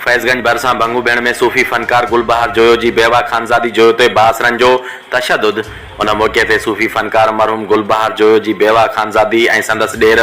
فيض گنج ڀرسان ڀنگو ڀيڻ ۾ صوفي فنڪار گل بهار جويو جي بيوه خانزادي جويو تي بااثرن جو تشدد، ان موقعي تي صوفي فنڪار مرحوم گل بهار جويو جي بيوه خانزادي ۽ سندس ڏير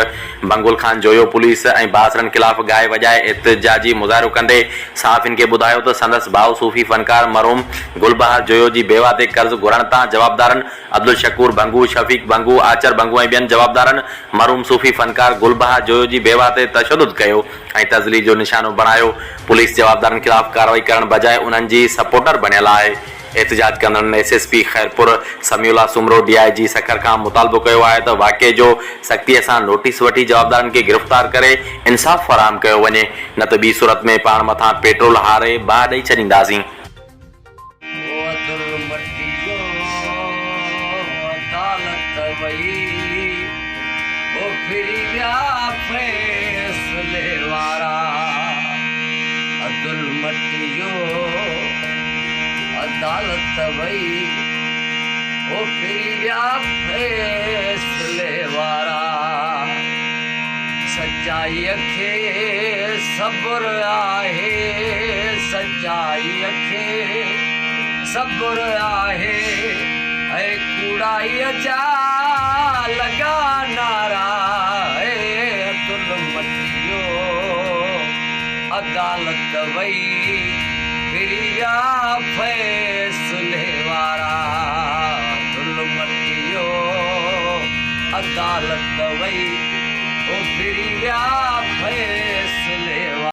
بنگل خان جويو پوليس ۽ بااثرن خلاف ڳائي وڄائي احتجاجي مظاهرو ڪندي صحافين کي ٻڌايو ته سندس ڀاء صوفي فنڪار مرحوم گل بهار جويو جي بيوه تي قرض گهرڻ تان جوابدارن عبدالشڪور ڀنگو، شفيق ڀنگو، آچر ڀنگو ۽ ٻين جوابدارن مرحوم صوفي فنڪار گل بهار جويو جي بيوه تي تشدد ڪيو ۽ تذليل جو نشانو بڻايو، پوليس جوابدارن خلاف ڪارروائي ڪرڻ بجاء انهن جي سپورٽر بڻيل آهي. احتجاج ڪندڙن S S P Khairpur Samiullah Soomro, D I G Sukkur کان مطالبو ڪيو آهي ته واقعي جو سختيء سان نوٽيس وٺي جوابدارن کي گرفتار ڪري انصاف فراهم ڪيو وڃي نه ته ٻي صورت ۾ پاڻ مٿان پيٽرول هاري باهه ڏئي ڇڏينداسين. او عدل مٽيو عدالت وئي او ڦري ويا فيصلي وارا عدل مٽيو عدالت وئي او ڦري ويا فيصلي وارا سچائيء کي صبر آهي سچائيء کي صبر آهي اي ڪوڙائيء جا لڳا نعرا اي عدل مٽيو عدالت وئي ڦري ويا فيصلي وارا عدل مٽيو عدالت وئي.